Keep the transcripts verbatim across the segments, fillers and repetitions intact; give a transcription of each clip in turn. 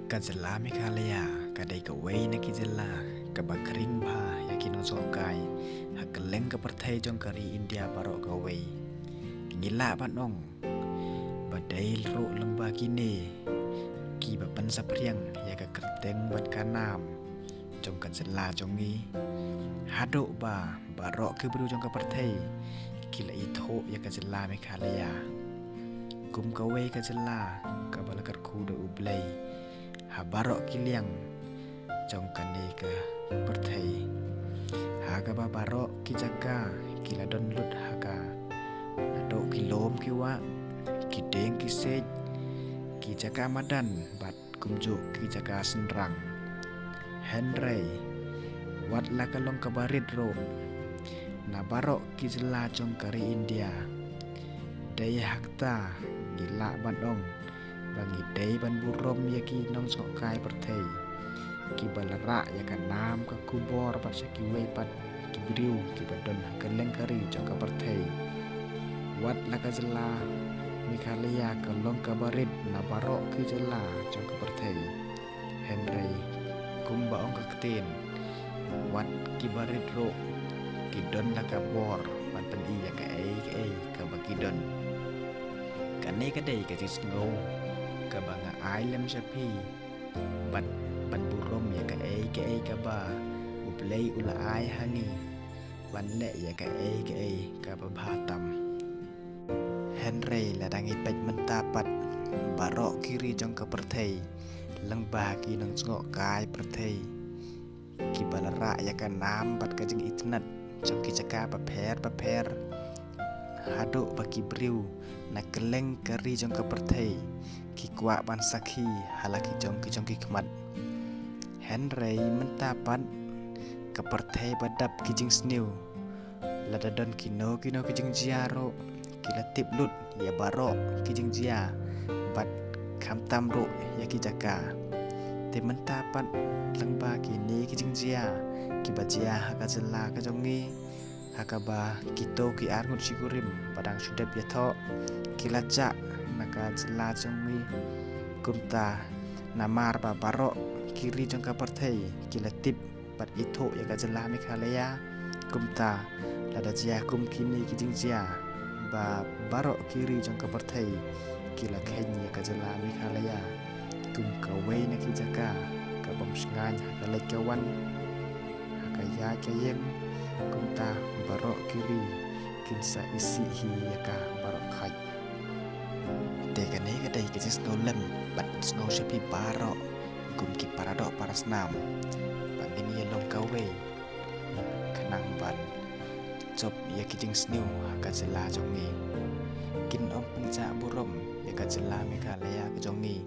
Ka jylla Meghalaya ka dei kawei na ki jylla kaba khring bha ïa ki nongsohkai ha kylleng ka pyrthei jong ka ri India baroh kawei. Ngi lah ban ong ba dei ruh lyngba kine kiba pynsaphriang ïa ka kyrteng bad ka nam jong ka jylla jong ngi. Haduh ba baroh ki briew jong ka pyrthei ki la ithuh ïa ka jylla Meghalaya kum kawei ka jylla kaba la kyrkhu da U Blei ha baroh ki liang jong kane ka pyrthei, ha kaba baroh ki jaka ki la don lut ha ka, naduh ki lum ki wah, ki dieng ki siej, ki jaka madan bad kumjuh ki jaka shynrang. Hynrei wat la ka long kaba rit ruh, na baroh ki jylla jong ka ri India, dei hakta ngi lah ban ong ba ngi dei ban burom ïa ki nongsohkai pyrthei kiba la rah ïa ka nam ka khubor bad sha kiwei pat ki briew kiba don ha kylleng ka ri jong ka pyrthei. Wat la ka jylla Meghalaya ka long kaba rit na baroh ki jylla jong ka pyrthei, hynrei kumba ong ka ktien, wat kiba rit ruh ki don la ka bor ban pyni ïa kaei kaei kaba ki don. Kane ka dei ka jingsngew kaba nga ai lem sha phi bad ban burom ïa kaei kaei kaba U Blei u la ai ha ngi ban leh ïa kaei kaei kaba bha tam. Hynrei lada ngi peit mynta pat, baroh ki ri jong ka pyrthei lyngba ki nongsohkai pyrthei kiba la rah ïa ka nam bad ka jingitynnad jong ki jaka bapher bapher, haduh ba ki briew na kylleng ka ri jong ka pyrthei ki kwah ban sakhi ha la ki jong ki jong ki khmat. Hynrei mynta pat ka pyrthei ba dap ki jingsniew, lada don kino kino ki jingjia ruh ki la tip lut ïa baroh ki jingjia bad khamtam ruh ïa ki jaka. Te mynta pat lyngba kine ki jingjia kiba jia ha ka jylla ka jong ngi, ha kaba kito ki arngut shi kurim ba dang shu dep ïathoh ki la jah na ka jylla jong ngi. Kumta namar ba baroh ki ri jong ka pyrthei ki la tip bad ithuh ïa ka jylla Meghalaya. Kumta lada jia kum kine ki jingjia ba baroh ki ri jong ka pyrthei ki la kheiñ ïa ka jylla Meghalaya kum kawei na ki jaka ka bym shngaiñ ha ka leit ka wan, ha ka ïaid ka ïeng, kumta baroh ki ri kin sa isih hi ïa ka baroh khoit. Te kane ka dei ka jingsngew lem bad sngew sha phi baroh kum ki paradoh parasnam ba ngin ïa long kawei khnang ban jop ïa ki jingsniew ha ka jylla jong ngi. Kin ym pynjah burom ïa ka jylla Meghalaya ka jong ngi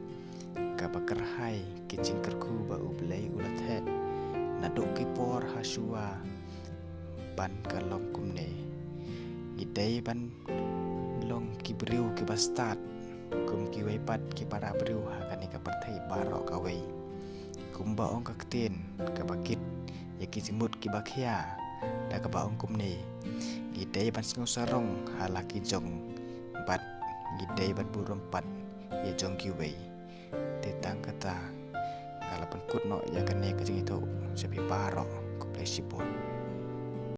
kaba kyrhai ki jingkyrkhu ba U Blei u la theh naduh ki por ha shuwa ban ka long kumne. Ngi dei ban long ki briew kiba stad kum kiwei pat ki para briew ha kane ka pyrthei baroh kawei. Kumba ong ka ktien kaba kit ïa ki jingmut kiba khia da kaba ong kumne: ngi dei ban sngew sarong ha la ki jong bad ngi dei ban burom pat ïa jong kiwei. Te tang kata nga la pynkut noh ïa kane ka jingithuh sha phi baroh. Khublei shibun.